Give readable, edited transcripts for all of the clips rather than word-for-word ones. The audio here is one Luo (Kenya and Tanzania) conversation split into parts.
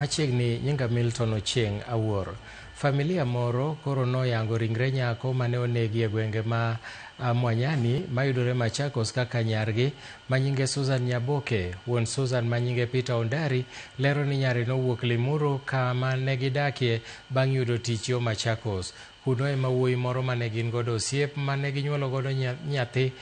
Machiegni nyinga Milton Ochieng Awuor. Familia moro koro noyango ringre nyako mane onegi e gwenge ma Mwanyani mayudore Machakos kaka nyargi manyinge Susan Nyaboke. Wuon Susan manyinge Peter Ondari lero ni nyare nowuok Limuru kama negidakie bang' yudo tich yo Machakos. Kuno ema wuoyi moro mane gin godo osiep mane ginyuolo godo nyathi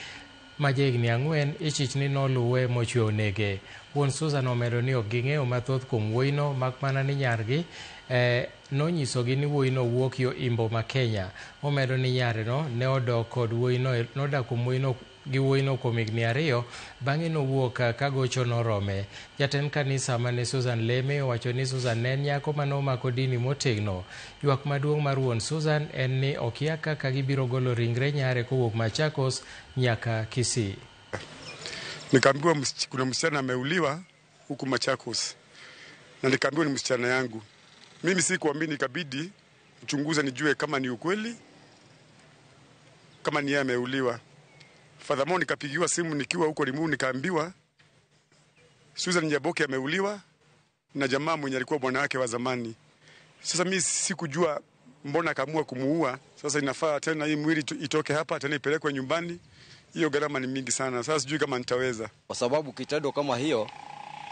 ma jahigni 4 ichich ni noluwe mochwe onege. Wuon Susan omedo ni ok ging'eyo mathoth kuom wuoyino mak mana ni nyargi nonyisogi ni wuoyino wuok yo Imbo ma Kenya. Omedo ni nyareno ne odok kod wuoyino nodak kuom wuoyino gi wuoyino kuom higni 2 bang'e nowuok ka gocho norome. Jatend kanisa mane Susan leme owacho ni Susan ne en nyako mane omako dini motegno. Ywak maduong' mar wuon Susan en ni okia kaka gibiro golo ringre nyare kowuok Machakos nyaka Kisii. Nikaambiwa kuna msichana ameuliwa huku Machakos, na nikaambiwa ni msichana yangu. Mimi sikuamini, ikabidi nichunguze nijue kama ni ukweli, kama ni yeye ameuliwa. Furthermore, nikapigiwa simu nikiwa huko Limuru, nikaambiwa Susan Nyaboke ameuliwa na jamaa mwenye alikuwa bwana wake wa zamani. Sasa mimi sikujua mbona akaamua kumuua. Sasa inafaa tena hii mwili itoke hapa tena ipelekwe nyumbani. Hiyo gharama ni mingi sana. Sasa sijui kama nitaweza. Kwa sababu kitendo kama hiyo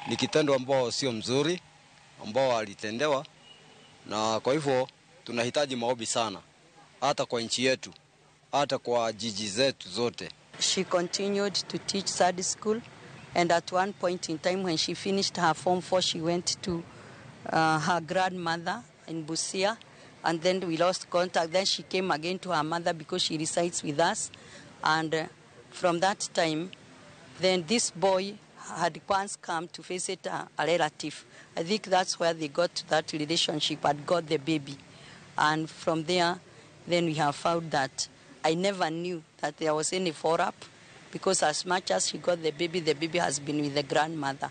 ni kitendo ambao sio mzuri ambao alitendewa, na kwa hivyo tunahitaji maombi sana, hata kwa nchi yetu, hata kwa jiji zetu zote. She continued to teach Sunday school, and at one point in time when she finished her form 4, she went to her grandmother in Busia, and then we lost contact. Then she came again to her mother because she resides with us, and from that time, then this boy had once come to visit a relative. I think that's where they got to that relationship and got the baby. And from there, then we have found that I never knew that there was any follow-up, because as much as she got the baby has been with the grandmother.